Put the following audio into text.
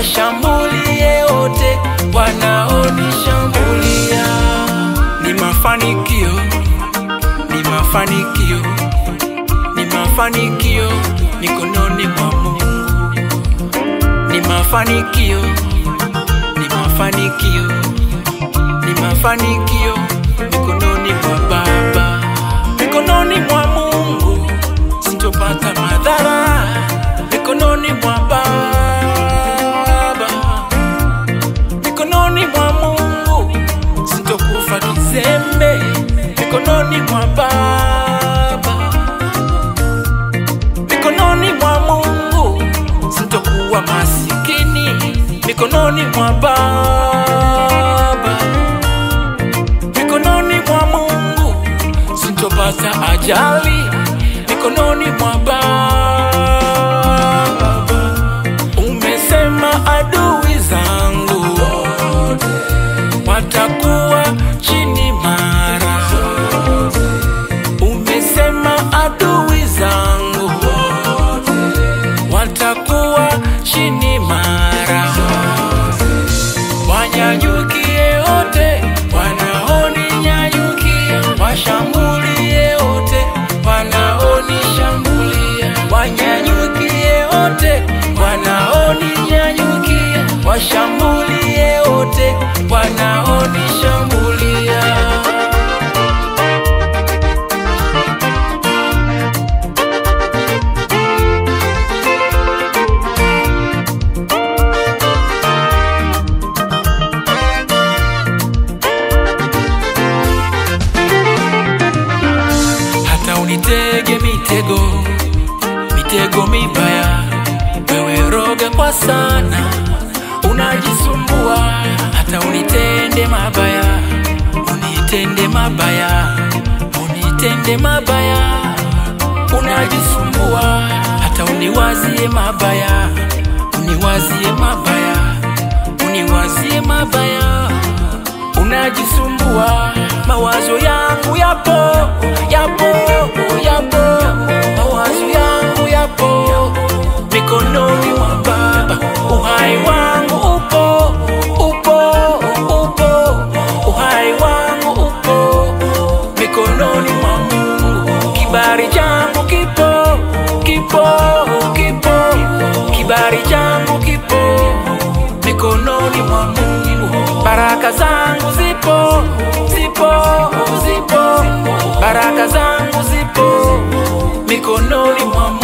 Washambulie wote wanaonishambulia. Ni mafanikio, ni mafanikio, ni mafanikio mikononi mwa Mungu. Ni mafanikio, ni mafanikio, ni mafanikio mikononi mwa Baba. Mikononi mwa Mungu sitopata madhara. Mikononi mwa Baba, mikononi mwa Mungu sitokufa kizembe. Mikononi mwa Baba, mikononi mwa Mungu sitokuwa masikini. Mikononi mwa Baba, mikononi mwa Mungu sitopata ajali. Mikononi mwa Baba. Umesema adui zangu watakuwa chini mara. Umesema adui zangu watakuwa chini mara. Wanyanyukie wote wanaoninyanyukia, washambulie wote wanaonishambulia. Wanyanyukie wote wanaoninyanyukia, washambulie wote wanaonishambulia. Hata unitege mitego, mitego mibaya, wewe roga kwa sana, unajisumbua. Hata unitende mabaya, unitende mabaya, unitende mabaya, unajisumbua. Hata uniwazie mabaya, uniwazie mabaya, uniwazie mabaya, unajisumbua. Mawazo yangu yapo, yapo, yapo, mawazo yangu yapo mikononi mwa Baba. Uhai wangu upo, upo, upo, uhai wangu upo mikononi mwa Mungu. Kibali changu kipo, kipo, kipo, kibali changu kipo mikononi mwa Mungu. Baraka zangu zipo, zipo, zipo, baraka zangu zipo mikononi mwa Mungu.